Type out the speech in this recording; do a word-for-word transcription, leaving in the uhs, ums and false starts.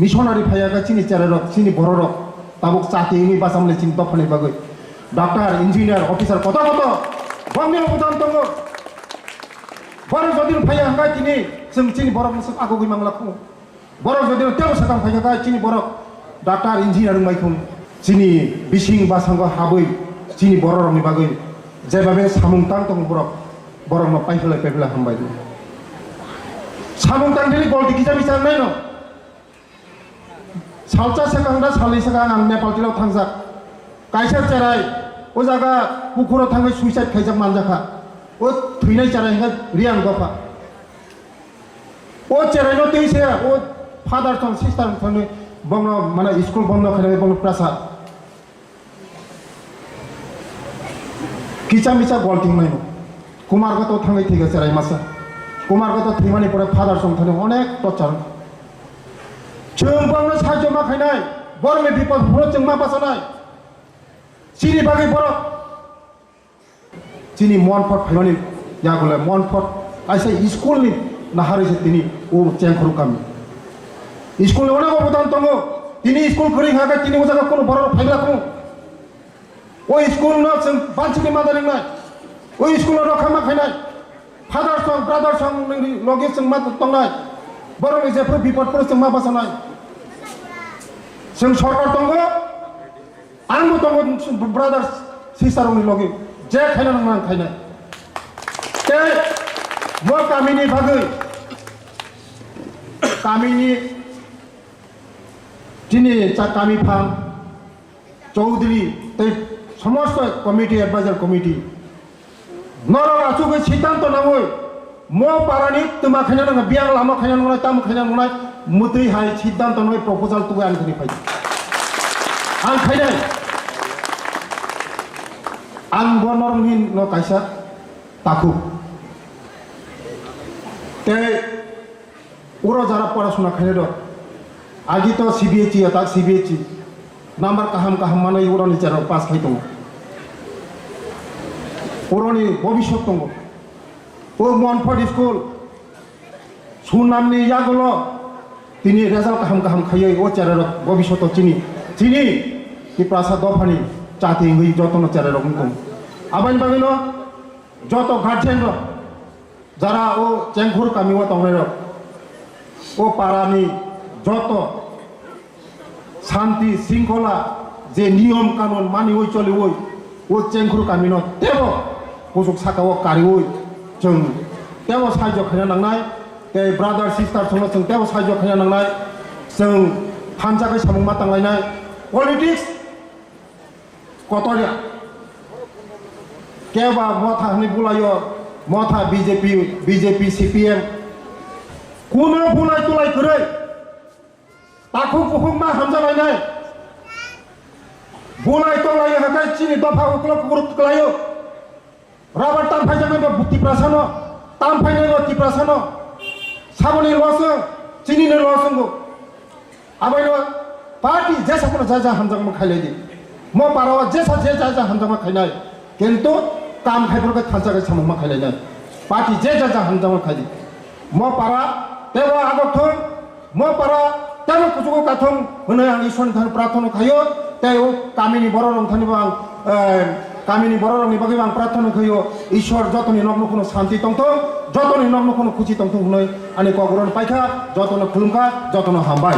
Missionary phaiya khe chini cherai rok, chini borok rok tabuk chati wngwi bachamani chini dophani bagwi. Doctor, engineer, officer koto koto bongni obodan tongo. Borok jodi phaiya hwnkhe tini chwng chini borok mwswk agugwi mangla khungo. Borok jodi tebo sakang phaiya khe chini borok doctor, engineer wngbai khung. Chini bising basango habwi chini borok rokni bagwi jebabe samung tang tongo borok, borokno paiphlai paiphlai hambai. Samung tang dini golti kisa bisa wngnai no. Salsa swkang da salni swkang ang Nepal tilo thangjak. Kaisa cherai o jaga pukhuro thangwi suicide khaijak manjakha. O thwinai cherai hwnkhe Riyang dopha. O cherai no twi se o father song sister songni bongno mane school bondo khainai bongno prasa. Kicha micha golting naino. Kumar goto thangwi thwiga cherai masa. Kumar goto thwimani pore father song thani onek torture. Chwng bongno sahajyo ma khainai, borokni bipod phuru chwng ma bachanai. Chini bagwi borok. Chini Mon Phot phaimani yagule Mon Phot kaisa school ni naharwi se tini o Chengkhuru kami. School ni onek obodan tongo. Tini school kwrwi hwnkhe tini o jaga kunu borok phaigra kunu. O school no chwng banchini ma daringnai. O school no rokha ma khainai. Father song, brother song nini logi chwng ma tongnai. Borok ni jephru bipod phuru chwng ma bachanai. Chwng sorkar tongo. Ang bo tongo brother sister rokni logi. Je khaina nang nang khainai. Tei bo kamini bagwi, kamini chini cha kami phang, Chaudhary tei somosto committee, advisor committee, norok achugwi siddhanto nangwi mo parani twma khaina nangna, biyang lama khaina nangnai, tamo khaina nangnai, mwtwi hai siddhanto nangwi proposal tugwi ani thani phai. Ang khainai. Ang bo norokni no kaisa takhuk. Tei uro jara porasona khainai rok, agi to C B S E ya tak C B S E number kaham kaham manwi uroni jara pass khai tongo. Uroni bobiswt tongo. O Mon Phot school sunamni yagulo tini result kaham kaham khaiwi o cherai rok bobiswto chini, chini Tiprasa dophani chati wngwi jotono cherai rok wngkong. Aboni bagwino joto guardian rok, jara o Chengkhur kami o tongnai rok, o para ni joto santi singkhola je niyom kanun maniwi choliwi o Chengkhur kami no tebo kusuk saka o kariwi chwng tebo sahajyo khaina nangnai, tei brother sister songno chwng tebo sahajyo khaina nangnai, chwng thansa khe samung ma tanglainai. Politics kotorya. Keba motha hwnwi bulaio, motha B J P, B J P, C P M. Kuno bulai tulai kwrwi. Takhuk bukhuk ma hamjalainai. Bulai tonglaio hakai chini dopha uklo kukruk kwlaio. Rabar tam phaijaknai bo Tiprasano, tam phainai bo Tiprasano. Saboni loss, chini ni loss wngbo. Abaino party jesa kono ja ja hamjakma khailai di. Mo parao jesa je ja ja hamjakma khainai. Kintu kam khaiphuru khe thansa khe samung ma khailai nai. Party je ja ja hamjakma khai di. Mo para tebo agok thung, mo para tebo kuchugo kathung hwnwi ang Ishwarni thani prarthana khaio. Tei o kamini borok rok thani bo ang, eh, kamini borok rokni bagwi bo ang prarthana khaio. Ishwar jotoni nok nukhungno santi tongthung, jotoni nok nukhungno khusi tongthung hwnwi ani kok orono paikha, jotono khulumkha, jotono hambai.